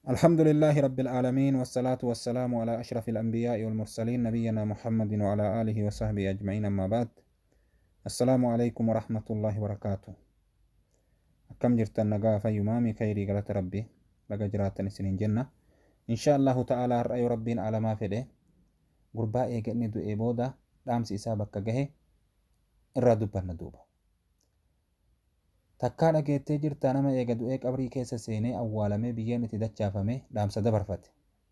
الحمد لله رب العالمين، والصلاة والسلام على أشرف الأنبياء والمرسلين، نبينا محمد وعلى آله وصحبه أجمعين، أما بعد، السلام عليكم ورحمة الله وبركاته. Akkam jirtan? Nagaa, fayyumaami? Khayrii, galata Rabbi. Baga jiraattan isiniin jenna. Insha Allahu ta'ala, har'a yoo Rabbiin aalamaa fedhe, gurbaa eega inni du'ee booda dhaamsi isaa bakka gahe irraa dubbanna duuba. Takkaa dhageettee jirtaa nama eega du'ee qabrii keessa seenee awwaalamee biyyeen itti dachaafame dhaamsa dabarfate,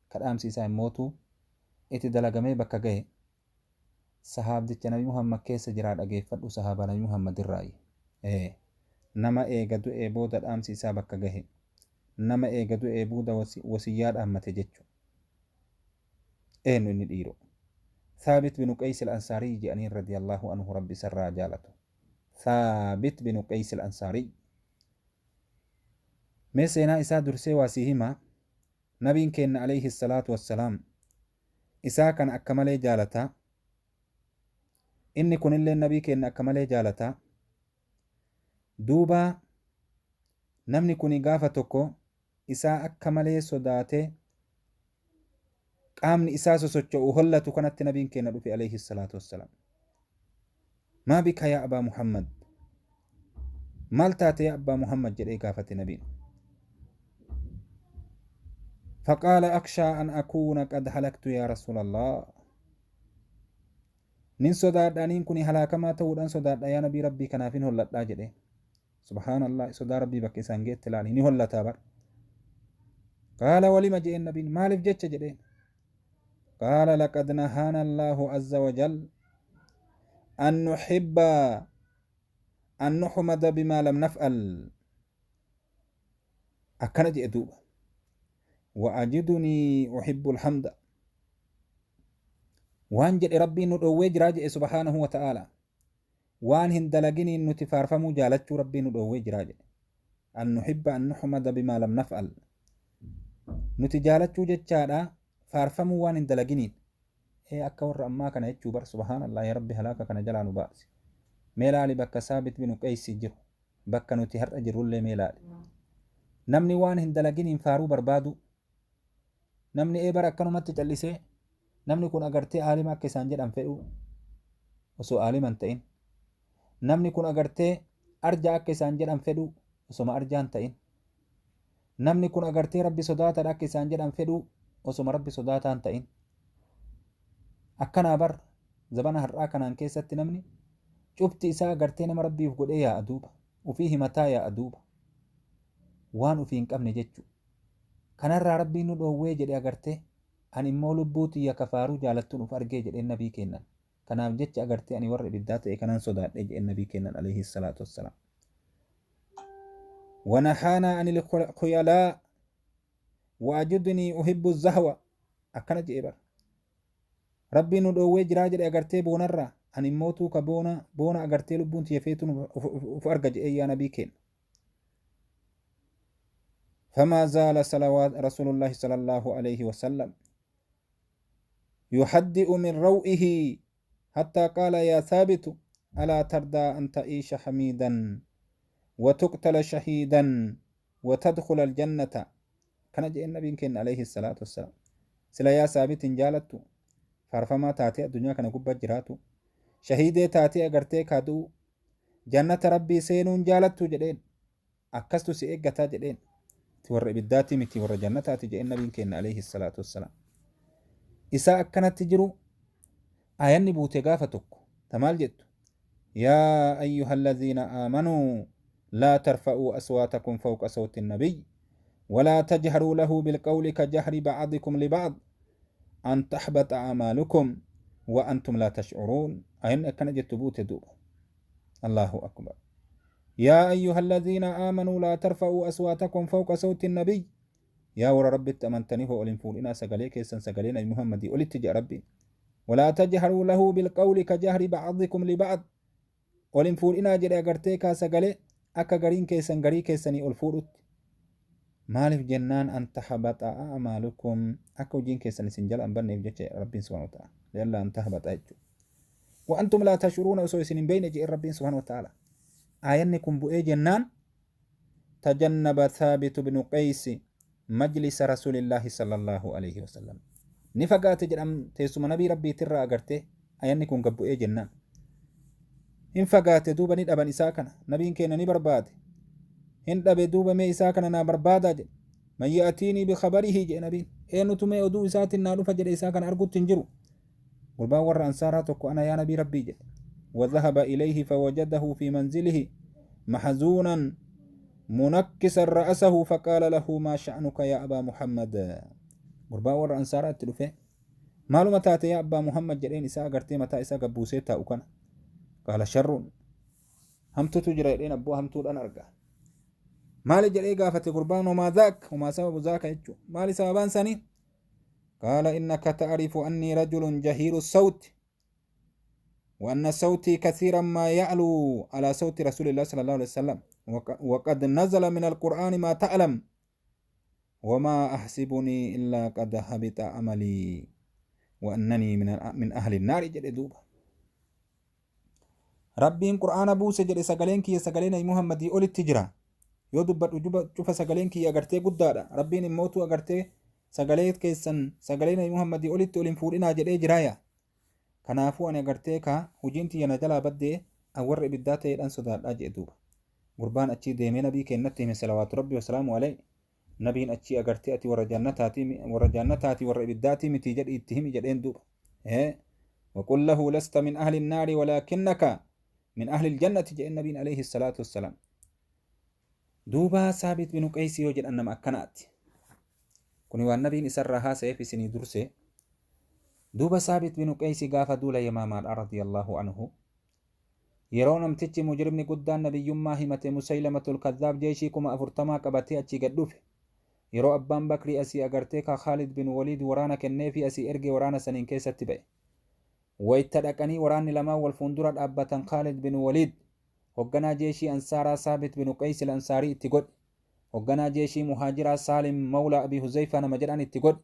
ka dhaamsi isaa immootu itti dalagamee bakka gahe? Sahaabdicha Nabi Muhammad keessa jiraa, dhageeffadhu. Sahaabaa Nabi Muhammad irraayi. Ee, nama eega du'ee booda dhaamsi isaa bakka gahe, nama eega du'ee booda wasiyyaa dhaammate jechu. Eenyu inni dhiiro? Thaabit binu Qays al-Ansaarii jedhaniin, radiyallahu anhu, Rabbi isarraa jaalatu. Thaabit binu Qays al-Ansaarii. Mee seenaa isaa dursee waa sii himaa. Nabiin keenna alayhi salaatu wassalaam isaa kana akka malee jaalataa. Inni kunillee nabii keenna akka malee jaalataa. Duuba namni kuni gaafa tokko isaa akka malee sodaatee qaamni isaa sosocho'u hollatu kanatti nabiin keenya dhufe alayhi salaatu wassalaam. "Maa bika yaa Abaa Muhammad? Maal taate yaa Abbaa Muhammad?" jedhee gaafate nabiin. فقال: "أخشى أن أكون قد هلكت يا رسول الله." Nin sodaadha, aniin kun halaakamaa ta'uudhaan sodaadha yaa nabii Rabbii, kanaafin holladhaa jedhe. Subhaanallah, sodaa Rabbii bakka isaan geette ilaali, ni hollataa bar. قال: "ولم?" jedheen nabiin. Maaliif jecha jedheen. قال: "لقد نهانا الله عز وجل أن نحب أن نحمد بما لم نفعل." Akkana jedhe duuba. "وأجدني أحب الحمد." Waan jedhe, Rabbiin nu dhoowwee jiraa jedhe subhaanahu wa ta'aala. Waan hin dalaginiin nuti faarfamuu jaalachuu Rabbiin nu dhoowwee jiraa jedhe. أن نحب أن نحمد بما لم نفعل. Nuti jaalachuu jechaadha faarfamuu waan hin dalaginiin. Ee, akka warra ammaa kana jechuu bar. Subhaanallah, yaa Rabbi, halaaka kana jalaa nu baasi. Mee laali bakka Saabit binu Qeeysi jiru. Bakka nuti har'a jirrullee mee laali. Namni waan hin dalaginiin faaruu barbaadu. Namni ee bara akkanumatti callisee namni kun agartee aalima akka isaan jedhan fedhu osoo aalima hin ta'in. Namni kun agartee arja akka isaan jedhan fedhu osoma arjaa hin ta'in. Namni kun agartee Rabbi sodaataadha akka isaan jedhan fedhu osoma Rabbi sodaataa hin ta'in. Akkanaa bar zabana har'aa kanaan keessatti namni cufti isaa agartee nama Rabbiif godhee yaa'a duuba. Ufii himataa yaa'a duuba. Waan ufii hin qabne jechuudha. Kanarraa Rabbiin nu dhoowwee jedhe agartee. Ani immoo lubbuu tiyya kafaaruu jaalattuun uf argee jedheen nabii kennan. Kanaaf jecha agartee ani warra ibiddaa ta'e kanan sodaadhe jedheen nabii kennan alayhi salaatu wassalaam. ونهانا عن الخيلاء وأجدني أحب الزهو. Akkana jedhe bar. Rabbiin nu dhoowwee jiraa jedhe agartee boonarraa. Ani immootuu ka boona boona agartee lubbuun tiyya feetuun uf arga jedhee yaa nabii kenna. فما زال صلوات رسول الله صلى الله عليه وسلم يهدئ من روعه حتى قال: "يا ثابت، ألا ترضى أن تعيش حميدا وتقتل شهيدا وتدخل الجنة?" Kana jedhe nabiin keenya alayhi salaatu wassalaam. Sila yaa Saabit, hin jaalattu faarfamaa taatee addunyaa kana gubbaa jiraatu, shahiidee taatee agartee kaaduu, jannata Rabbii seenuun jaalattu jedheen. Akkastu si eeggataa jedheen. Warra ibiddaati miti, warra jannataati jedheen nabiin keenya alayhi salaatu wassalaam. Isaa akkanatti jiru aayanni buute gaafa tokko ta maal jettu? يا أيها الذين آمنوا لا ترفعوا أصواتكم فوق صوت النبي ولا تجهروا له بالقول كجهر بعضكم لبعض أن تحبط أعمالكم وأنتم لا تشعرون. أين كان جت بوت دوب. الله أكبر. يا أيها الذين آمنوا لا ترفعوا أصواتكم فوق صوت النبي. Yaa warra Rabbitti amantanii hoo, olin fuudhinaa sagalee keessan sagalee Nabi Muhammadii olitti jedha Rabbiin. ولا تجهروا له بالقول كجهر بعضكم لبعض. Olin fuudhinaa jedhe agartee kaa sagalee akka gariin keessan garii keessanii ol fuudhutti. Maaliif jennaan, أن تحبط أعمالكم, akka hojiin keessan isin jala hin banneef jecha Rabbiin subhaanahu wa ta'ala. لئلا أن تحبط jechuudha. وأنتم لا تشعرون, osoo isin hin beekne jedhe Rabbiin subhaanahu wa ta'ala. Aayanni kun bu'ee jennaan تجنب ثابت بن قيس. Majlisa Rasuulillaahi sallallaahu aleyhi wasallam. Ni fagaate jedham teessuma nabii Rabbiitirraa agartee ayanni kun gad bu'ee jennaan. Hin fagaate duuba ni dhaban isaa kana. Nabiin keenya ni barbaade. Hin dhabe duuba mee isaa kana naa barbaadaa jedhe. Man ya'tiinii bikhabarihi jedhe nabiin. Eenyutu mee oduu isaatiin naa dhufa jedhe isaa kana argutti hin jiru. Gurbaan warra Ansaaraa tokko ana yaa nabii Rabbii jedhe. Wadhahaba ilayhi fawajadahu fi manzilihi mahzuunan munakkisan ra'asahu faqaala lahu maa sha'nuka yaa abaa Muhammad. Gurbaan warra Ansaaraa itti dhufee maaluma taate yaa abbaa Muhammad jedheen isaa agartee mataa isaa gabbuusee taa'u kana. Qaala sharruun hamtutu jira jedheen abboo hamtuudhaan arga. Maali jedhee gaafate gurbaan homaa zaak homaa sababu zaaka jechuudha. Maali sababaan sanii? Qaala innaka ta'rifu annii rajulun jahiiru sawti wa anna sawtii kathiiran maa ya'luu alaa sawti rasuulillah sallallahu alaihi wasallam waqad nazala min alqur'aani maa ta'lam wamaa ahsibunii illaa qad habita amalii wa annanii min ahli naari jedhe duuba. Rabbiin Qur'aana buuse jedhe sagaleen kiyya sagalee Nabi Muhammadii olitti jira. Yoo dubbadhu juba cufa sagaleen kiyya agartee guddaadha. Rabbiin immootu agartee sagalee keessan sagalee Nabi Muhammadii olitti ol hin fuudhinaa jedhee jiraaya. Kanaafuu ani agartee kaa hujiin tiyya na jalaa baddee an warra ibiddaa ta'eedhaan sodaadhaa jedhe duuba. Gurbaan achii deemee Nabii keennatti hime salawaatu Rabbii wasalaamu alayhi. Nabiin achii agartee ati warra jannataati warra jannataati warra ibiddaatii miti jedhi itti himi jedheen duuba. Ee waqul lahu lasta min ahli nnaari walaakinnaka min ahli ljannati jedheen nabiin alayhi salaatu wassalaam. Duuba Saabit binu Qeeysi yoo jedhan nama akkanaati. Kuni waan nabiin isarraa haasa'eef isinii dursee. Duuba Saabit binu Qeeysi gaafa duula Yamaamaadha radiyallahu anhu. Yeroo namtichi mujrimni guddaan nabiyyummaa himate Musaylamatul Kadhaab jeeshii 40,000 qabatee achii gad dhufe. Yeroo Abbaan Bakrii asii agartee ka Khaalid bin Waliid waraana kenneefii asii erge waraana saniin keessatti ba'e. Wayta dhaqanii waraanni lamaan wal fuundura dhaabbatan Khaalid bin Waliid hogganaa jeeshii Ansaaraa Saabit bin Qeeysil Ansaarii itti godhe. Hogganaa jeeshii Muhaajiraa Saalim Mawlaa Abii Huzayfaa nama jedhan itti godhe.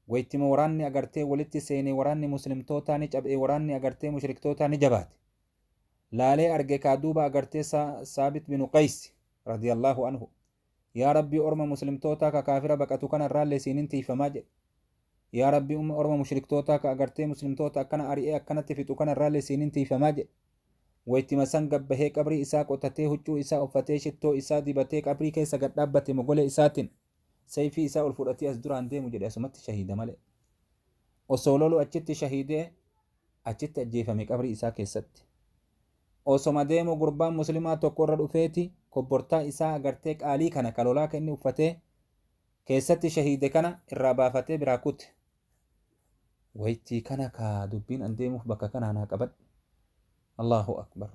Waytima waraanni agartee walitti seene waraanni muslimtootaa ni caphee waraanni agartee mushriktootaa ni jabaate. Laalee arge kaa duuba agartee Saabit binu Qaysi radiyallaahu anhu. Yaa Rabbii orma muslimtootaa ka kaafira baqatu kana irraallee siinin tiiyfamaa jedhe. Yaa Rabbii umma orma mushriktootaa ka agartee muslimtoota akkana ari'ee akkanatti fixu kana irraallee siinin tiiyfamaa jedhe. Waytima san gad bahee qabrii isaa qotatee huccuu isaa uffatee shittoo isaa dibatee qabrii keessa gad dhaabbate mogolee isaatiin Sayfii isaa ol fudhatee as duraan deemu jedhe asumatti shahiida malee. Osoo lolu achitti shahiidee achitti ajjeefame qabrii isaa keessatti. Osoma deemu gurbaan muslimaa tokko irra dhufeeti kobbortaa isaa agartee qaalii kana ka lolaa ka inni uffatee keessatti shahiide kana irraa baafatee biraa kute. Waytii kana kaa dubbiin an deemuuf bakka kanaa naa qabadhu. Allahu Akbar.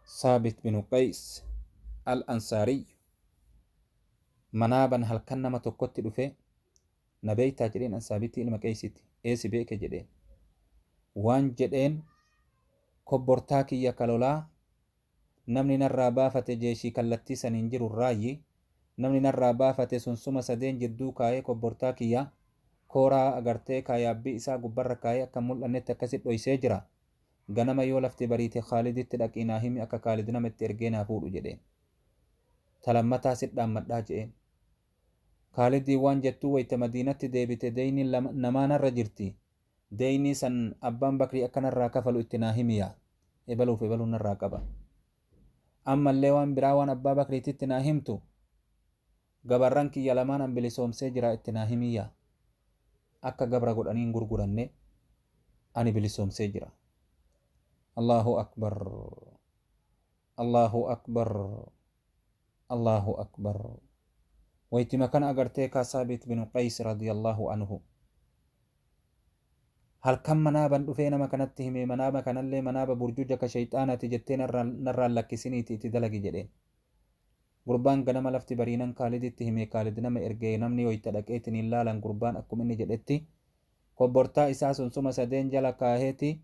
Saabit binu Qays al-Ansaariyyu Manaaban halkan nama tokkotti dhufee, Na beektaa jedheen an Saabitii ilma Qeysiti. Ee si beeke jedheen. Waan jedheen kobbortaa kiyya ka lolaa namni narraa baafate jeeshii kallattii saniin jiru irraayyi, namni narraa baafate sunsuma sadeen jidduu kaayee kobbortaa kiyya kooraa agartee kaa yaabbii isaa gubbarra kaayee akka hin mul'annetti akkasi dhoysee jira. Ganama yoo lafti bariite Khaaliditti dhaqii naa himi akka Khaalid nama itti ergee naa fuudhu jedheen. Ta lammataa sit dhaammadhaa je'een. Khaalidiin waan jettuu wayta Madiinatti deebite deyniin namaa narra jirti, deynii san Abbaan Bakrii akka narraa kafalu itti naa himi yaa ebaluuf ebaluun narraa qaba. Ammallee waan biraa waan Abbaa Bakriititti naa himtu gabarran kiyya lamaan an bilisoomsee jiraa itti naa himii yaa akka gabra godhanii hin gurguranne ani bilisoomsee jira. Allahu Akbar. Allahu Akbar Allahu Akbar Waytima kana agartee kaa Saabit binu Qays radiyallahu anhu halkan manaaban dhufee nama kanatti hime manaaba kanallee manaaba burjuja ka sheyxaanati jettee narraan lakkisiniiti itti dalagi jedheen. Gurbaan ganama lafti bariinan Kaaliditti hime Kaalid nama ergee namni wayta dhaqeetiniin laalan gurbaan akkuma inni jedhetti kobbortaa isaa sunsuma sadeen jala kaaheeti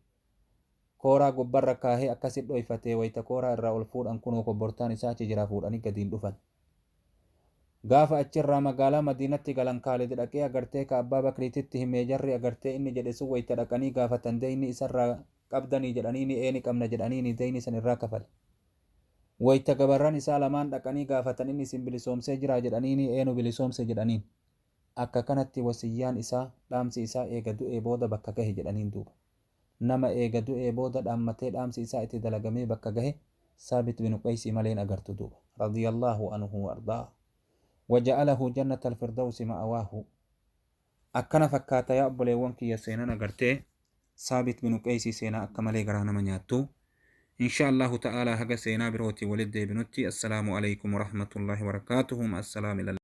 Kooraa gubbarra kaahee akkasi dhoyfatee wayta kooraa irraa ol fuudhan kunoo kobbortaan isaa achi jiraa fuudhanii gadiin dhufan. Gaafa achirraa magaalaa Madiinatti galan Kaalid dhaqee agartee ka Abbaa Bakriititti himee jarri agartee inni jedhe sun wayta dhaqanii gaafatan deeyni isarraa qabdanii jedhaniini ee ni qabna jedhaniini deeyni san irraa kafale. Wayta gabarran isaa lamaan dhaqanii gaafatan inni isin bilisoomsee jiraa jedhaniinii ee nu bilisoomse jedhaniin. Akka kanatti wasiyyaan isaa, dhaamsi isaa eega du'ee booda bakka gahe jedhaniin duuba. Nama eega du'ee booda dhaammatee dhaamsi isaa itti dalagamee bakka gahe Saabit binu Qeysii malee hin agartu duuba. Radiyallaahu anhu wa ardaah. Waja'alahu jannatal firdawsi ma'awaahu. Akkana fakkaata yaa obboleewwan kiyya seenan agartee Saabit binu Qeysii seenaa akka malee garaa nama nyaattu. Insha Allahu ta'aalaa haga seenaa birootiin walitti deebinutti Assalaamu Aleykum warahmatullaahi wabarakaatuhu ma'assalaam ilal.